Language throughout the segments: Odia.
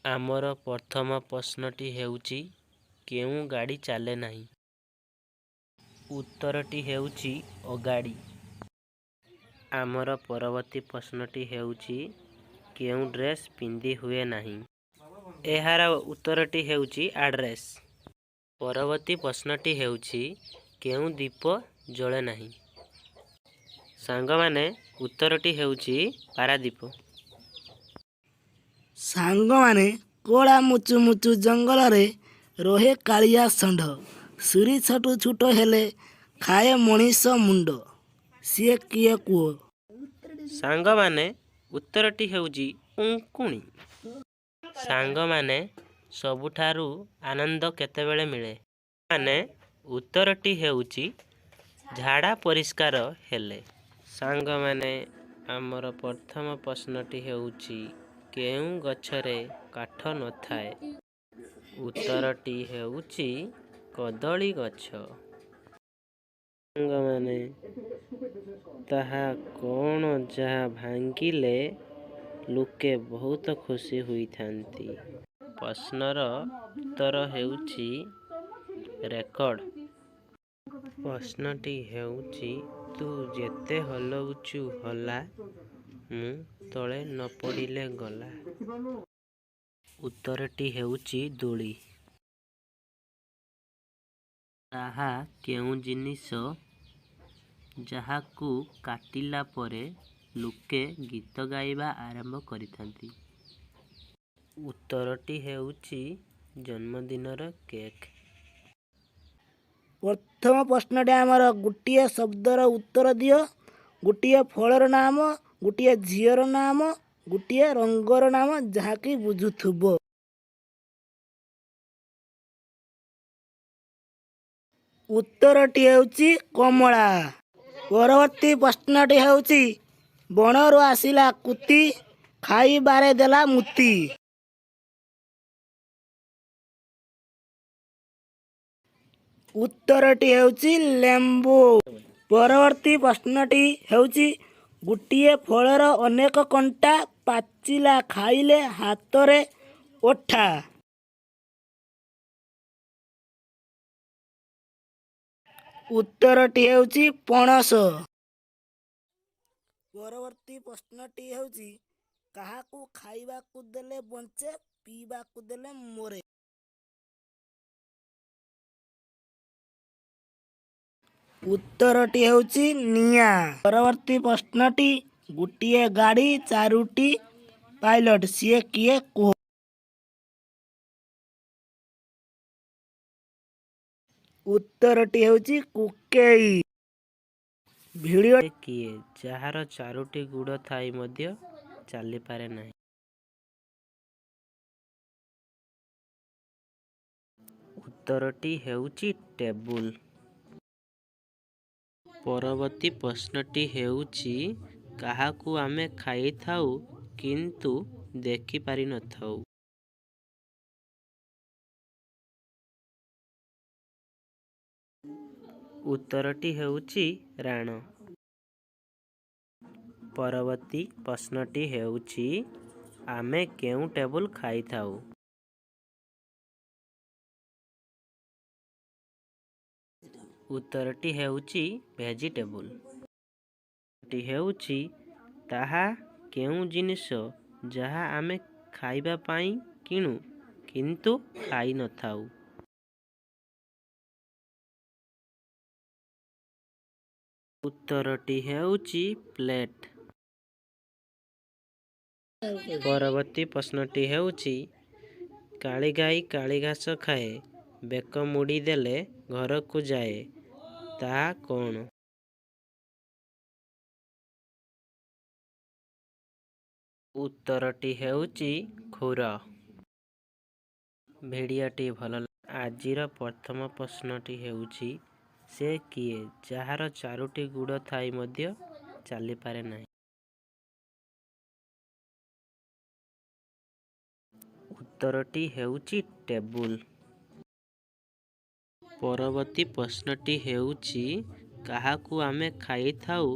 ଆମର ପ୍ରଥମ ପ୍ରଶ୍ନଟି ହେଉଛି, କେଉଁ ଗାଡ଼ି ଚାଲେ ନାହିଁ? ଉତ୍ତରଟି ହେଉଛି ଅଗାଡ଼ି। ଆମର ପରବର୍ତ୍ତୀ ପ୍ରଶ୍ନଟି ହେଉଛି, କେଉଁ ଡ୍ରେସ୍ ପିନ୍ଧି ହୁଏ ନାହିଁ? ଏହାର ଉତ୍ତରଟି ହେଉଛି ଆଡ୍ରେସ୍। ପରବର୍ତ୍ତୀ ପ୍ରଶ୍ନଟି ହେଉଛି, କେଉଁ ଦୀପ ଜଳେ ନାହିଁ? ସାଙ୍ଗମାନେ, ଉତ୍ତରଟି ହେଉଛି ପାରାଦୀପ। ସାଙ୍ଗମାନେ, କଳା ମୁଚୁ ମୁଚୁ ଜଙ୍ଗଲରେ ରହେ କାଳିଆ ଷଣ୍ଢ, ଛୁରୀ ଛୋଟ ଛୋଟ ହେଲେ ଖାଏ ମଣିଷ ମୁଣ୍ଡ, ସିଏ କିଏ କୁହ? ସାଙ୍ଗମାନେ, ଉତ୍ତରଟି ହେଉଛି ଉଙ୍କୁଣି। ସାଙ୍ଗମାନେ, ସବୁଠାରୁ ଆନନ୍ଦ କେତେବେଳେ ମିଳେ? ମାନେ, ଉତ୍ତରଟି ହେଉଛି ଝାଡ଼ା ପରିଷ୍କାର ହେଲେ। ସାଙ୍ଗମାନେ, ଆମର ପ୍ରଥମ ପ୍ରଶ୍ନଟି ହେଉଛି, କେଉଁ ଗଛରେ କାଠ ନଥାଏ? ଉତ୍ତରଟି ହେଉଛି କଦଳୀ ଗଛ। ସାଙ୍ଗମାନେ, ତାହା କ'ଣ ଯାହା ଭାଙ୍ଗିଲେ ଲୋକେ ବହୁତ ଖୁସି ହୋଇଥାନ୍ତି? ପ୍ରଶ୍ନର ଉତ୍ତର ହେଉଛି ରେକର୍ଡ଼। ପ୍ରଶ୍ନଟି ହେଉଛି, ତୁ ଯେତେ ହଲଉଛୁ ହଲା, ମୁଁ ତଳେ ନ ପଡ଼ିଲେ ଗଲା। ଉତ୍ତରଟି ହେଉଛି ଦୋଳି। ତାହା କେଉଁ ଜିନିଷ ଯାହାକୁ କାଟିଲା ପରେ ଲୋକେ ଗୀତ ଗାଇବା ଆରମ୍ଭ କରିଥାନ୍ତି? ଉତ୍ତରଟି ହେଉଛି ଜନ୍ମଦିନର କେକ୍। ପ୍ରଥମ ପ୍ରଶ୍ନଟି ଆମର, ଗୋଟିଏ ଶବ୍ଦର ଉତ୍ତର ଦିଅ, ଗୋଟିଏ ଫଳର ନାମ, ଗୋଟିଏ ଝିଅର ନାମ, ଗୋଟିଏ ରଙ୍ଗର ନାମ, ଯାହାକି ବୁଝୁଥିବ। ଉତ୍ତରଟି ହେଉଛି କମଳା। ପରବର୍ତ୍ତୀ ପ୍ରଶ୍ନଟି ହେଉଛି, ବଣରୁ ଆସିଲା କୁତି, ଖାଇବାରେ ଦେଲା ମୁତି। ଉତ୍ତରଟି ହେଉଛି ଲେମ୍ବୁ। ପରବର୍ତ୍ତୀ ପ୍ରଶ୍ନଟି ହେଉଛି, ଗୋଟିଏ ଫଳର ଅନେକ କଣ୍ଟା, ପାଚିଲା ଖାଇଲେ ହାତରେ ଅଠା। ଉତ୍ତରଟି ହେଉଛି ପଣସ। ପରବର୍ତ୍ତୀ ପ୍ରଶ୍ନଟି ହେଉଛି, କାହାକୁ ଖାଇବାକୁ ଦେଲେ ବଞ୍ଚେ, ପିଇବାକୁ ଦେଲେ ମରେ? ଉତ୍ତରଟି ହେଉଛି ନିଆଁ। ପରବର୍ତ୍ତୀ ପ୍ରଶ୍ନଟି, ଗୋଟିଏ ଗାଡ଼ି, ଚାରୋଟି ପାଇଲଟ, ସିଏ କିଏ କୁହ? ଉତ୍ତରଟି ହେଉଛି କୋକେଇ। ଭିଡ଼ିଓ ସେ କିଏ ଯାହାର ଚାରୋଟି ଗୋଡ଼ ଥାଇ ମଧ୍ୟ ଚାଲିପାରେ ନାହିଁ? ଉତ୍ତରଟି ହେଉଛି ଟେବୁଲ। ପରବର୍ତ୍ତୀ ପ୍ରଶ୍ନଟି ହେଉଛି, କାହାକୁ ଆମେ ଖାଇଥାଉ କିନ୍ତୁ ଦେଖିପାରିନଥାଉ? ଉତ୍ତରଟି ହେଉଛି ରାଣ। ପରବର୍ତ୍ତୀ ପ୍ରଶ୍ନଟି ହେଉଛି, ଆମେ କେଉଁ ଟେବୁଲ ଖାଇଥାଉ? ଉତ୍ତରଟି ହେଉଛି ଭେଜିଟେବୁଲ। ଟି ହେଉଛି, ତାହା କେଉଁ ଜିନିଷ ଯାହା ଆମେ ଖାଇବା ପାଇଁ କିଣୁ କିନ୍ତୁ ଖାଇନଥାଉ? ଉତ୍ତରଟି ହେଉଛି ପ୍ଲେଟ୍। ପରବର୍ତ୍ତୀ ପ୍ରଶ୍ନଟି ହେଉଛି, କାଳି ଗାଈ କାଳି ଘାସ ଖାଏ, ବେକ ମୋଡ଼ି ଦେଲେ ଘରକୁ ଯାଏ, ତାହା କ'ଣ? ଉତ୍ତରଟି ହେଉଛି ଖୁର। ଭିଡ଼ିଓଟି ଭଲ। ଆଜିର ପ୍ରଥମ ପ୍ରଶ୍ନଟି ହେଉଛି, ସେ କିଏ ଯାହାର ଚାରୋଟି ଗୋଡ଼ ଥାଇ ମଧ୍ୟ ଚାଲିପାରେ ନାହିଁ? ଉତ୍ତରଟି ହେଉଛି ଟେବୁଲ। ପରବର୍ତ୍ତୀ ପ୍ରଶ୍ନଟି ହେଉଛି, କାହାକୁ ଆମେ ଖାଇଥାଉ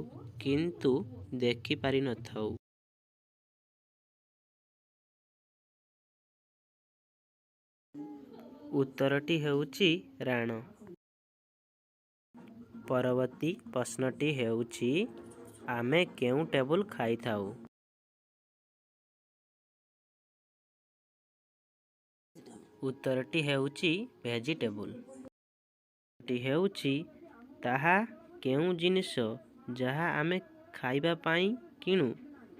କିନ୍ତୁ ଦେଖିପାରିନଥାଉ? ଉତ୍ତରଟି ହେଉଛି ରାଣ। ପରବର୍ତ୍ତୀ ପ୍ରଶ୍ନଟି ହେଉଛି, ଆମେ କେଉଁ ଟେବୁଲ ଖାଇଥାଉ? ଉତ୍ତରଟି ହେଉଛି ଭେଜିଟେବୁଲ। ଟି ହେଉଛି, ତାହା କେଉଁ ଜିନିଷ ଯାହା ଆମେ ଖାଇବା ପାଇଁ କିଣୁ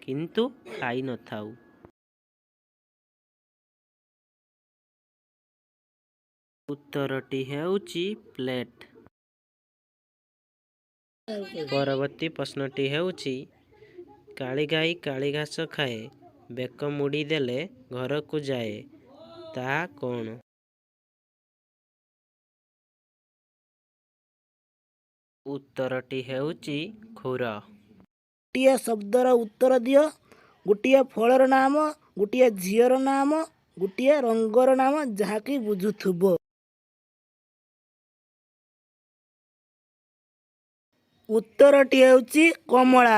କିନ୍ତୁ ଖାଇନଥାଉ? ଉତ୍ତରଟି ହେଉଛି ପ୍ଲେଟ୍। ପରବର୍ତ୍ତୀ ପ୍ରଶ୍ନଟି ହେଉଛି, କାଳି ଗାଈ କାଳି ଘାସ ଖାଏ, ବେକ ମୋଡ଼ି ଦେଲେ ଘରକୁ ଯାଏ, ତାହା କ'ଣ? ଉତ୍ତରଟି ହେଉଛି ଖୁର। ଗୋଟିଏ ଶବ୍ଦର ଉତ୍ତର ଦିଅ, ଗୋଟିଏ ଫଳର ନାମ, ଗୋଟିଏ ଝିଅର ନାମ, ଗୋଟିଏ ରଙ୍ଗର ନାମ, ଯାହାକି ବୁଝୁଥିବ। ଉତ୍ତରଟି ହେଉଛି କମଳା।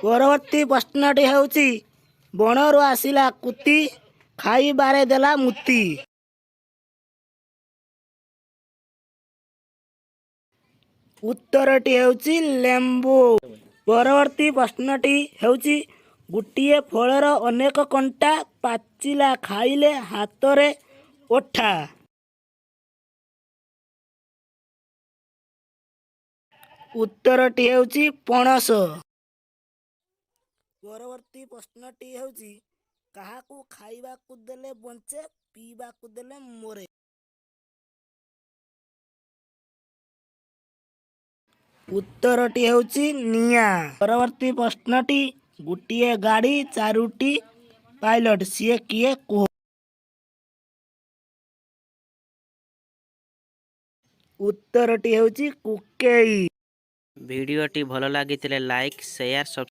ପରବର୍ତ୍ତୀ ପ୍ରଶ୍ନଟି ହେଉଛି, ବଣରୁ ଆସିଲା କୁତି, ଖାଇବାରେ ଦେଲା ମୁତି। ଉତ୍ତରଟି ହେଉଛି ଲେମ୍ବୁ। ପରବର୍ତ୍ତୀ ପ୍ରଶ୍ନଟି ହେଉଛି, ଗୋଟିଏ ଫଳର ଅନେକ କଣ୍ଟା, ପାଚିଲା ଖାଇଲେ ହାତରେ ଅଠା। ଉତ୍ତରଟି ହେଉଛି ପଣସ। ପରବର୍ତ୍ତୀ ପ୍ରଶ୍ନଟି ହେଉଛି, କାହାକୁ ଖାଇବାକୁ ଦେଲେ ବଞ୍ଚେ, ପିଇବାକୁ ଦେଲେ ମରେ? ଉତ୍ତରଟି ହେଉଛି ନିଆଁ। ପରବର୍ତ୍ତୀ ପ୍ରଶ୍ନଟି, ଗୋଟିଏ ଗାଡ଼ି, ଚାରୋଟି ପାଇଲଟ, ସିଏ କିଏ କୁହ? ଉତ୍ତରଟି ହେଉଛି କୋକେଇ। ଭିଡ଼ିଓଟି ଭଲ ଲାଗିଥିଲେ ଲାଇକ୍, ସେୟାର, ସବସ୍କ୍ରାଇବ୍।